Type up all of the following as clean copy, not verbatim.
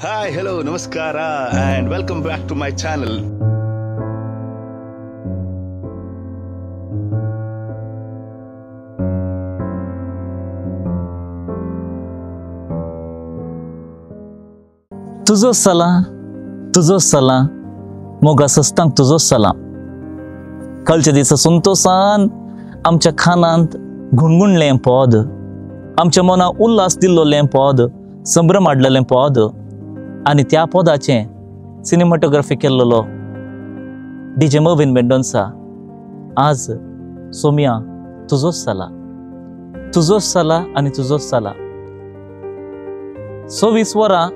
Hi, hello, namaskara and welcome back to my channel. तुझो सला तुझो सला मोगा सस्तांक तुझो सला कालच्या दिसा संतोसान आमच्या खानांत गुणगुणलें पद, आमच्या मनाक उल्हास दिल्लोलें पद, संभ्रम हाडलेलें पद आनी त्या पदाचें सिनेमाटोग्राफी केल्लो डीजे मर्विन मेंडोन्सा आज सोम्या तुझोच सला, तुझोच सला आनी तुझोच सला. 24 वरां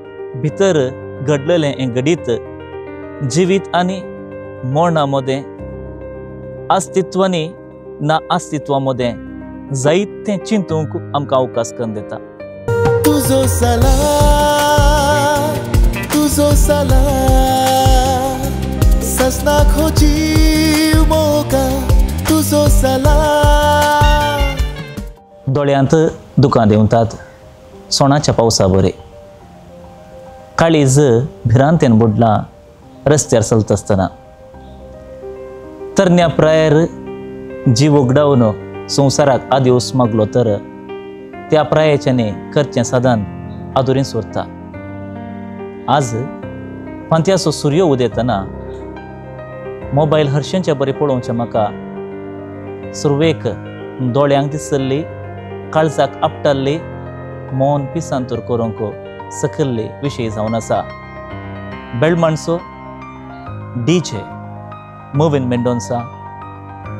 भितर घडलेलें हें घडीत जिवीत आनी मरणा मदें, अस्तित्वानी ना अस्तित्वा मदें जायतें चिंतूंक आमकां अवकाश करून दिता. तुझो सला तुझो सला ससनाक हो जीव मोगा तुझो सला. दोळ्यांत दुकां देंवतात सोणाच्या पावसा बरे, काळीज भिरांतेन बुडलां रस्त्यार चलता आसतना, तरण्या प्रायर जीव उगडावन संवसाराक आदिवस मागलो तर त्या प्रायाच्यानी करचें साधन आदुरींच उरता. आज पांत्याचो सुर्यो उदेतना मोबायल हरशेंच्या बरें पळोवचें म्हाका सुरवेक दोळ्यांक दिसल्ली, काळजाक आपटाल्ली, मौन पिसांतूर करूंक सकल्ली विशय जावन आसा. बेळमाणसो डीजे मर्विन मेंडोन्सा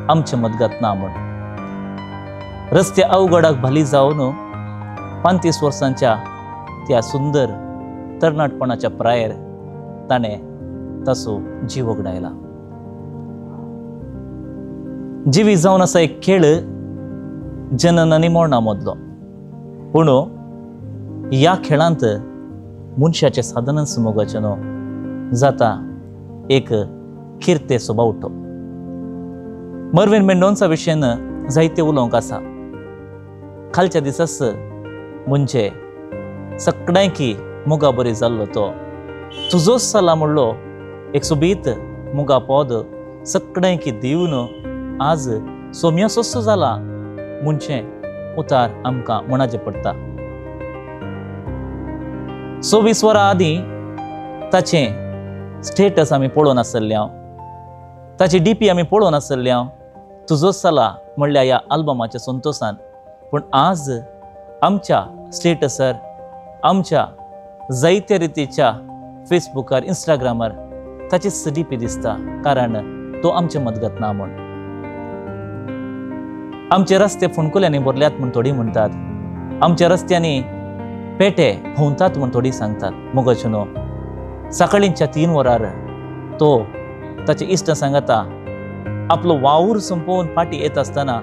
आमचे मदगत ना म्हूण रस्त्या अवघडाक भाली जावन 35 वर्सांच्या त्या सुंदर तरणाटपणाच्या प्रायर ताणें ताचो जीव उगडायला. जिवी जावन आसा एक खेळ जनन आनी मरणा मदलो, पूण ह्या खेळांत मनशाचें साधनच मोगाचें न्हू जाता एक किर्ते स्वभावटो. मर्विन मेंडोन्सा विशयन जायते उलोवंक आसा. कालच्या दिसाच म्हणजे सगळ्यांकी मोगा बरी जाल्लो तो तुझोच सला म्हणलो एक सोबीत मोगा पद सगळ्यांकी दिवन आज सोम्या सोसो जाला म्हणचें उतार आमकां म्हणाचें पडटा. 24 वरां आदीं ताचें स्टेटस आमी पळोवन आसल्ले हांव, ताची डीपी आमी पळोवन आसल्ले हांव तुझोच सला म्हणल्या ह्या आल्बमाच्या संतोसान. पूण आज आमच्या स्टेटसार, आमच्या जायत्या रितीच्या फेसबुकार, इंस्टाग्रामार ताचीच डीपी दिसता, कारण तो आमचे मदगत ना म्हूण. आमचे रस्ते फोंडकुल्यांनी भरल्यात म्हूण थोडी म्हणटात, आमच्या रस्त्यांनी पेटे भोंवतात म्हूण थोडी सांगतात. मोगाचें न्हू सकाळींच्या 3 वरार तो ताचे इश्ट सांगता आपलो वावर संपोवन फाटी येत आसतना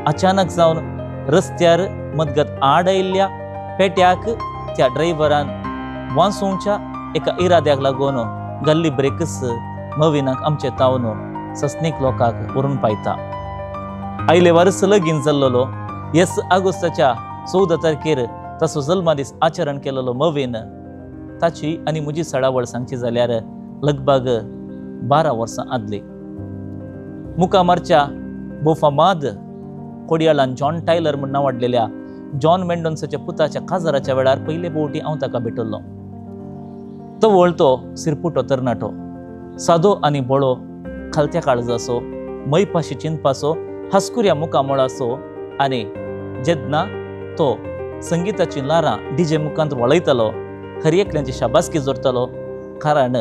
अचानक जावन रस्त्यार मदगत आड आयिल्ल्या पेट्याक त्या ड्रायव्हरान वांसोवच्या एका इराद्याक लागून घाल्ली ब्रेकच मर्विनाक आमचे तावन ससनीक लोकांक व्हरून पायता. आयले वारस लगीन जाल्लो 1 ऑगस्टाच्या 14 तारखेर ताचो जल्मदीस आचरण केलेलो मर्विन ताची आनी म्हजी सडावळ सांगची जाल्यार लगभग 12 वर्सां आदली. मुखामारच्या बोफामाद कोडियाळान जॉन टायलर म्हूण नांवाडलेल्या जॉन मेंडोन्साच्या पुताच्या काजाराच्या वेळार पयले फावटी हांव ताका भेटल्लो. तो वळतो सिरपुटो तरणाटो, सादो आनी बोळो, खालत्या काळजाचो, मैपाशी चिंतपाचो, हासकुऱ्या मुखामळाचो आनी जेन्ना तो संगीताची लारां डीजे मुखांत वळयतालो हर एकल्यांची शाबासकी जोडटालो, कारण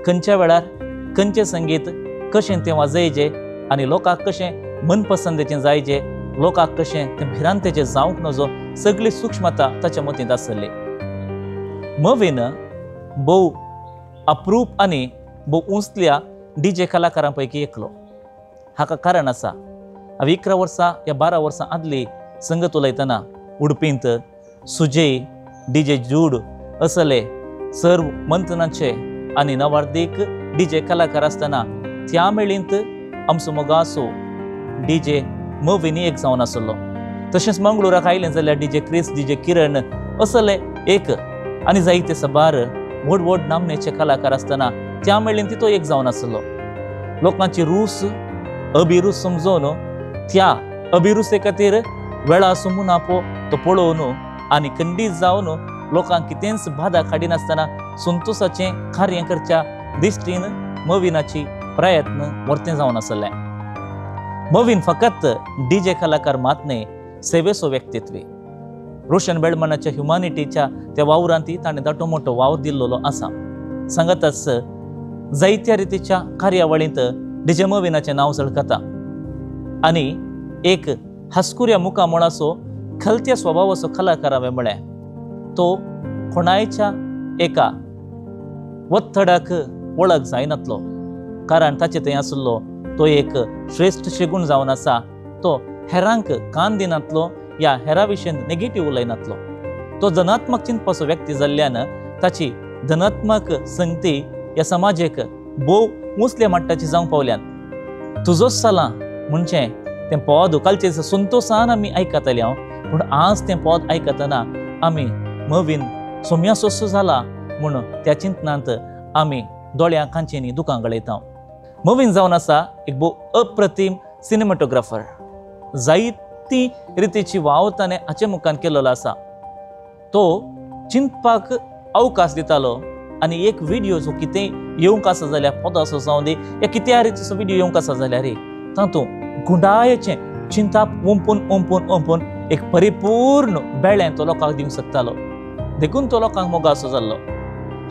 खंयच्या वेळार खंयचें संगीत कशें तें वाजयचें आनी लोकांक कशें मनपसंदेचें जायचें, लोकांक कशें तें भिरांतेचें जावंक नजो, सगळी सुक्ष्मता ताच्या मतींत आसली. मर्विन भोव अप्रूप आनी भोव उंचल्या डीजे कलाकारां पैकी एकलो. हाका कारण आसा, हांवें 11 वर्सां या 12 वर्सां आदली संगत उलयतना उडपींत सुजय, डीजे जूड असले सर्व मंथनाचे आनी नवार्दीक डीजे कलाकार आसतना त्या मेळींत आमचो मोगासो डीजे मर्विन एक जावन आसलो. तशेंच मंगळुराक आयलें जाल्यार डीजे क्रिस, डीजे किरण असले एक आनी जायते सबार व्हड व्हड नामनेचे कलाकार आसतना त्या मेळीन ती तो एक जावन आसलो. लोकांची रूस अभिरूस समजोवन त्या अभिरुसे खातीर वेळाचो मुनाफो तो पळोवन आनी खंडीत जावन लोकांक कितेंच बादा काडिनासतना संतोषाचें कार्य करच्या दिश्टीन मविनाची प्रयत्न वर्तें जावन आसले. मवीन फकत डीजे कलाकार मात न्हय, सेवेचो व्यक्तित्व. रोशन बेळमनाच्या ह्युमॅनिटीच्या त्या वावरांत ताणें दाटो मोटो वावर दिल्लो आसा. सांगतच जायत्या रितीच्या कार्यावळींत डीजे मविनाचें नांव झळकता आनी एक हसकुऱ्या मुखामळाचो खलत्या स्वभावाचो कलाकार हांवें म्हळें. तो कोणायच्या एका वत्तडाक वळख जायनातलो, कारण ताचे थंय आसलो तो एक श्रेश्ठ शेगूण जावन आसा. तो हेरांक कान दिनातलो या हेरा विशयन नेगेटीव उलयनातलो. तो धनात्मक चिंतपाचो व्यक्ती जाल्ल्यान ताची धनात्मक संगती ह्या समाजेक भोव उंचल्या मट्टाची जावंक पावल्यान. तुजोच जाला म्हणजे तें पद कालचे संतोषान आमी आयकताले हांव, पूण आज तें पद आयकतना आमी मवीन सोम्यासोसो जाला म्हूण त्या चिंतनांत आमी दोळ्यां कांचेनी दुकां गळयता. मवीन जावन आसा एक भोव अप्रतीम सिनेमॅटोग्राफर. जायती रितीची वाव ताणें हाचे मुखान केल्लो आसा. तो चिंतपाक अवकाश दितालो आनी एक व्हिडियो जो कितें येवंक आसा जाल्यार पदाचो जावं दी या कित्या रितीचो व्हिडियो येवंक आसा जाल्यार तातूंत गुंडायेचें चिंताप ओंपून ओंपून ओंपून एक परिपूर्ण बेळें तो लोकांक दिवंक शकतालो. देखून तो लोकांक मोगासो जाल्लो.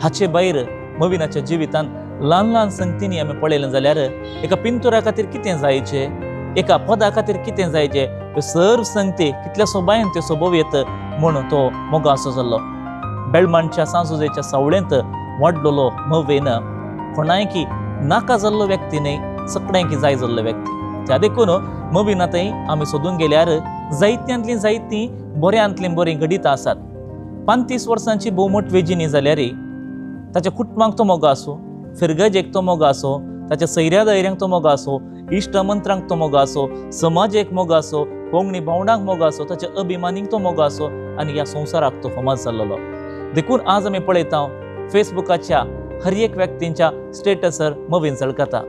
हाचे भायर मविनाच्या जिवितांत ल्हान ल्हान संगतींनी आमी पळयलें जाल्यार एका पिंतुरा खातीर कितें जायचें, एका पदा खातीर कितें जायचें, ह्यो सर्व संगती कितल्या सोबायन त्यो सोबोव येत म्हूण तो मोगासो जाल्लो. बेळमाणच्या सांसुजेच्या सावळेंत वाडलेलो मवीन कोणायकी नाका जाल्लो व्यक्ती न्हय, सगळ्यांकी जाय जाल्लो व्यक्ती. त्या देखून मविनांतय आमी सोदून गेल्यार जायत्यांतलीं जायतीं बऱ्यांतलीं बरीं घडितां आसात. 35 वर्सांची भोवमोट वेजिनी जाल्यार ताच्या कुटुंबाक तो मोग आसूं, फिरगजेक तो मोग आसूं, ताच्या सैऱ्या दायऱ्यांक तो मोग आसूं, इश्ट मंत्रांक तो मोग आसूं, समाजेक मोग आसूं, कोंकणी भावंडांक मोग आसूं, ताच्या अभिमानींक तो मोग आसूं आनी ह्या संवसाराक तो फामाद जाल्लो. देखून आज आमी पळयता फेसबुकाच्या हर एक व्यक्तींच्या स्टेटसर मवीन झळकता,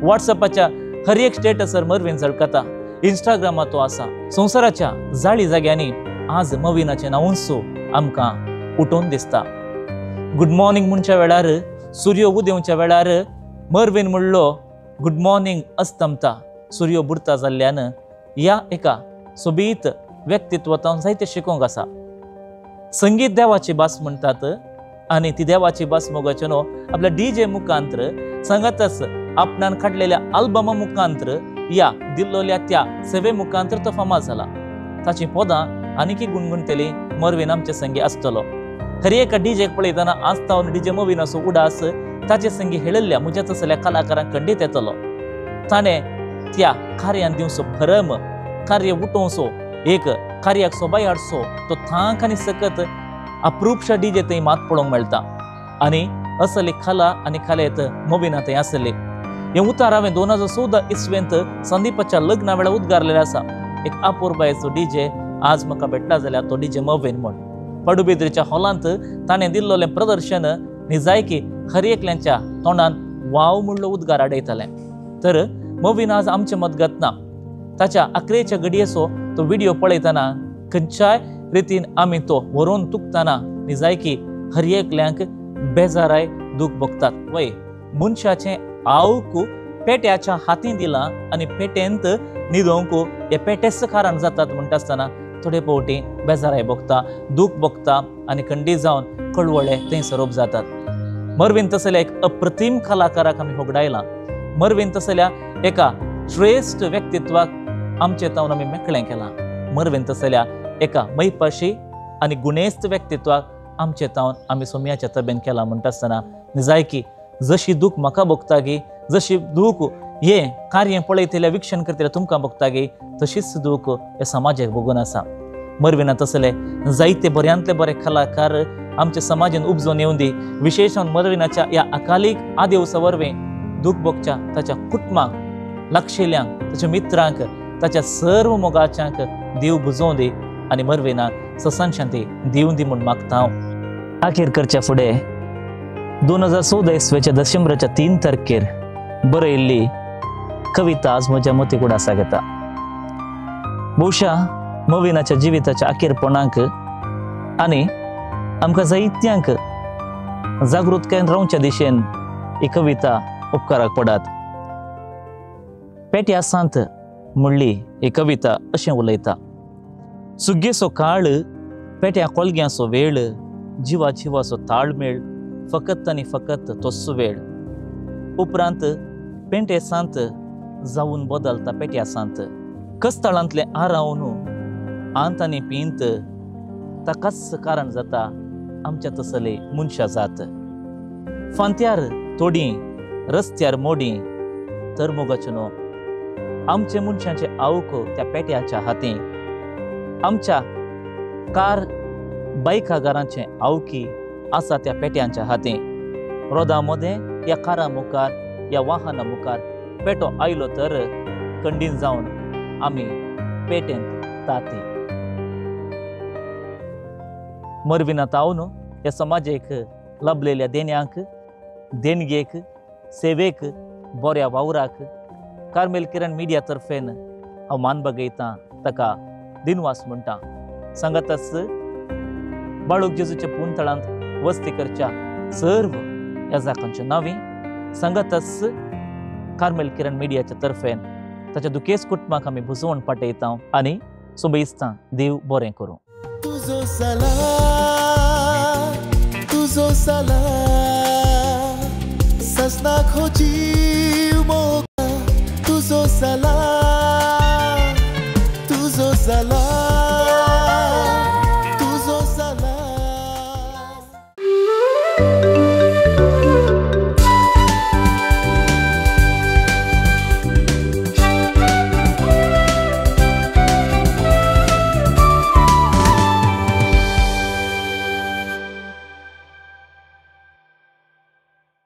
वॉट्सएपाच्या हर एक स्टेटसर मवीन झळकता, इंस्टाग्रामार तो आसा. संवसाराच्या जाळी जाग्यांनी आज मविनाचें नांवूच आमकां उठोवन दिसता. गुड मॉर्निंग म्हणच्या वेळार, सूर्य उदेवच्या वेळार मरवीन म्हणलो गुड मॉर्निंग अस्तमता, सूर्य बुडता जाल्ल्यान ह्या एका सोबीत व्यक्तित्वांत जायतें शिकोवंक आसा. संगीत देवाची भास म्हणटात आनी ती देवाची भास मोगाचे न्हू आपल्या डीजे मुखांत्र सांगतच आपणान काडलेल्या आल्बमा मुखांत्र या दिल्लोल्या त्या सेवे मुखांत्र तो फामाद जाला. ताची पदां आनीकी गुणगुणतली मरवीन आमचे संगी आसतलो. हर एका डीजेक पळयतना आज तावन डीजे मविनाचो उडास ताचे संगी हेळिल्ल्या म्हज्या तसल्या कलाकारांक खंडीत येतलो. ताणें त्या कार्यान दिवचो भरम, कार्य उठोवचो, एक कार्याक सोबाय हाडचो तो थांक आनी सकत अप्रूपशा डीजे थंय मात पळोवंक मेळटा. आनी असली कला आनी कलेत मविना थंय आसली. हें उतार हांवें 2014 इसवेंत संदीपाच्या लग्ना वेळार उद्गारलेलें आसा. एक अपुरबायेचो डीजे आज म्हाका भेटला जाल्यार तो डीजे मवीन म्हूण. पडुबिद्रीच्या हॉलांत ताणें दिल्लोलें प्रदर्शन निजायकी हर एकल्यांच्या तोंडान वाव म्हणलो उद्गार आडयतालें. तर मवीन आज आमचे मदगत ना. ताच्या आकरेच्या घडयेचो तो व्हिडियो पळयतना खंयच्याय रितीन आमी तो व्हरून तुकतना निजायकी हर एकल्यांक बेजाराय दूख भोगतात. वय मनशाचें आवक पेट्याच्या हातीन दिलां आनी पेटेंत न्हिदोवंक हे पेटेच कारण जातात म्हणटा आसतना थोडे फावटी बेजाराय भोगता, दूख भोगता आनी खंडीत जावन कळवळे थंय सरोप जातात. मरवीन तसल्या एक अप्रतीम कलाकाराक आमी होगडायला. मरवीन तसल्या एका श्रेश्ठ व्यक्तित्वाक आमचे तावन आमी मेकळें केलां. मरवीन तसल्या एका मैपाशी आनी गुणेस्त व्यक्तित्वाक आमचे तावन आमी सोम्याच्या तबेन केलां म्हणटा आसतना निजायकी जशी दूख म्हाका भोगता गी, जशी दूख हे कार्य पळयतल्या विक्षण करतल्या तुमकां भोगता गी, तशीच दूख ह्या समाजाक भोगून आसा. मरवीना तसले जायते बऱ्यांतले बरे कलाकार आमच्या समाजान उपजोन येवन दी. विशेश मरवीनाच्या ह्या अकालीक आदेवसा वरवीं दूख भोगच्या ताच्या कुटुंबाक, लागशिल्ल्यांक, ताच्या मित्रांक, ताच्या सर्व मोगाच्यांक देव बुजोवन दी आनी मरवीनाक ससान शांती दिवन दी म्हूण मागता हांव. आखेर करच्या फुडें 2014 इस्वेच्या दशंबराच्या 3 तारखेर बरयल्ली कविता आज म्हज्या मती कुडासाक येता. बहुशा मविनाच्या जिविताच्या अखेरपणाक आनी आमकां जायत्यांक जागृतकायेन रावच्या दिशेन ही कविता उपकाराक पडात. पेट्या सांत म्हणली ही कविता अशें उलयता. सुगेचो काळ पेट्या कोलग्यांचो वेळ जिवा जिवाचो ताळमेळ फकत आनी फकत तोच वेळ. उपरांत पेंटे सांत जावन बदलता पेट्या सांत. कस्तळांतलें आरावन आंत आनी पिंत ताकाच कारण जाता आमच्या तसले मनशा जात. फांत्यार तोडी रस्त्यार मोडी तर मोगाचें न्हू आमचे मनशांचे आवक त्या पेट्याच्या हाती. आमच्या कार बायका घरांचे आवकी आसा त्या पेट्यांच्या हाती. रोदा मदें ह्या कारा मुखार ह्या वाहना मुखार पेटो आयलो तर कंडीन जावन आमी पेटेंत ताती. मरविना तावन ह्या समाजेक लाभलेल्या देण्यांक देणगेक सेवेक बऱ्या वावराक कार्मेल किरण मिडिया तर्फेन हांव मान बगयतां, ताका दिनवास म्हणटा. सांगातच बाळूक जेजूच्या पुंतळांत वस्ती करच्या सर्व याजाकांच्या नांवी सांगातच कार्मेल किरण मिडियाच्या तर्फेन ताच्या दुखेस कुटुंबाक आमी भुजवण पाठयता आनी सोबयिस्तां देव बरें करूं. तुजो सलाम तुजो सलाम ससनाक हो जीव मोगा तुजो सलाम.